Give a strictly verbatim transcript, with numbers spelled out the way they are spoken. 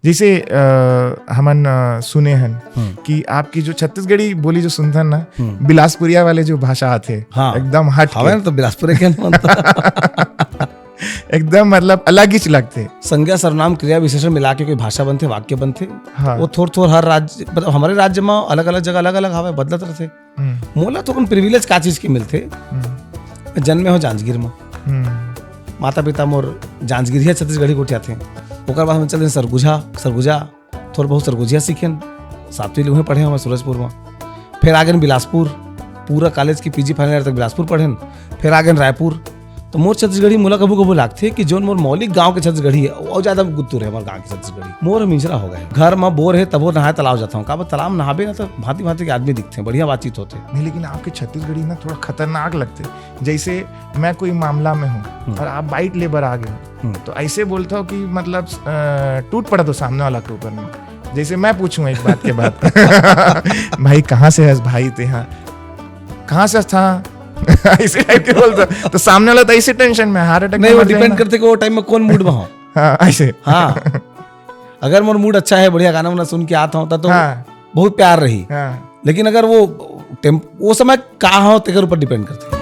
जैसे अ, हमन अ, सुने हन हम्म। कि आपकी जो छत्तीसगढ़ी बोली जो सुनथन ना, हम्म। बिलासपुरिया वाले जो भाषा आथे, हाँ। एकदम हट के। हवे ना, तो बिलासपुर के मन। एकदम मतलब अलग ही लगथे। संज्ञा, सर्वनाम, क्रिया विशेषण मिला के कोई भाषा बनथे, वाक्य बनथे। हाँ। वो थोर थोर हर राज्य, मतलब हमरे राज्य में अलग अलग जगह अलग अलग हवे, बदलत रहथे। हम्म, मोला तो अपन प्रिविलेज का चीज के मिलथे, हम्म, जन्मे हो जांजगीर में, हम्म, माता पिता मोर जांजगीरिया छत्तीसगढ़ी गोठियाथे। ओकर बाद हम चल देन सरगुजा, सरगुजा, थोर बहुत सरगुजिया सीखेन, सातवीं ले उहें पढ़े हमें सूरजपुर में। फिर आ गेन बिलासपुर, पूरा कॉलेज के पीजी फाइनल ईयर तक बिलासपुर पढ़ेन। फिर आ गेन रायपुर। तो मोर छत्तीसगढ़ी मोला कभू कभू लागथे कि जोन मोर मौलिक गांव के छत्तीसगढ़ी है, वो ज्यादा गुत्तुर है हमारे गांव के छत्तीसगढ़ी। मोर मिंजरा हो गए, घर में बोर है तब वो नहाए तालाब जाता हूँ। का बा, तालाब नहाबे ना तो भांति भांति के आदमी दिखते हैं, बढ़िया बातचीत होते हैं। नहीं, लेकिन आपके छत्तीसगढ़ी ना थोड़ा खतरनाक लगथे। जैसे मैं कोई मामला में हूँ हम्म। और आप बाइट ले बर आ गए हो, हम्म। तो ऐसे बोलता हो कि मतलब अ, टूट पड़ा तो सामने वाला के ऊपर में। जैसे मैं पूछूं एक बात के बाद, भाई कहाँ से है भाई ते, हाँ कहाँ से था, ऐसे टाइप के बोलता, तो सामने वाला तो ऐसे टेंशन में, हार्ट अटैक नहीं, वो डिपेंड करथे कि वो टाइम में कौन मूड में हो। हाँ, ऐसे। हाँ, अगर मोर मूड अच्छा है, बढ़िया गाना वाना सुन के आता हूँ, तो हाँ, बहुत प्यार रही। हाँ। लेकिन अगर वो टेम वो समय का हो, तेकर ऊपर डिपेंड करथे।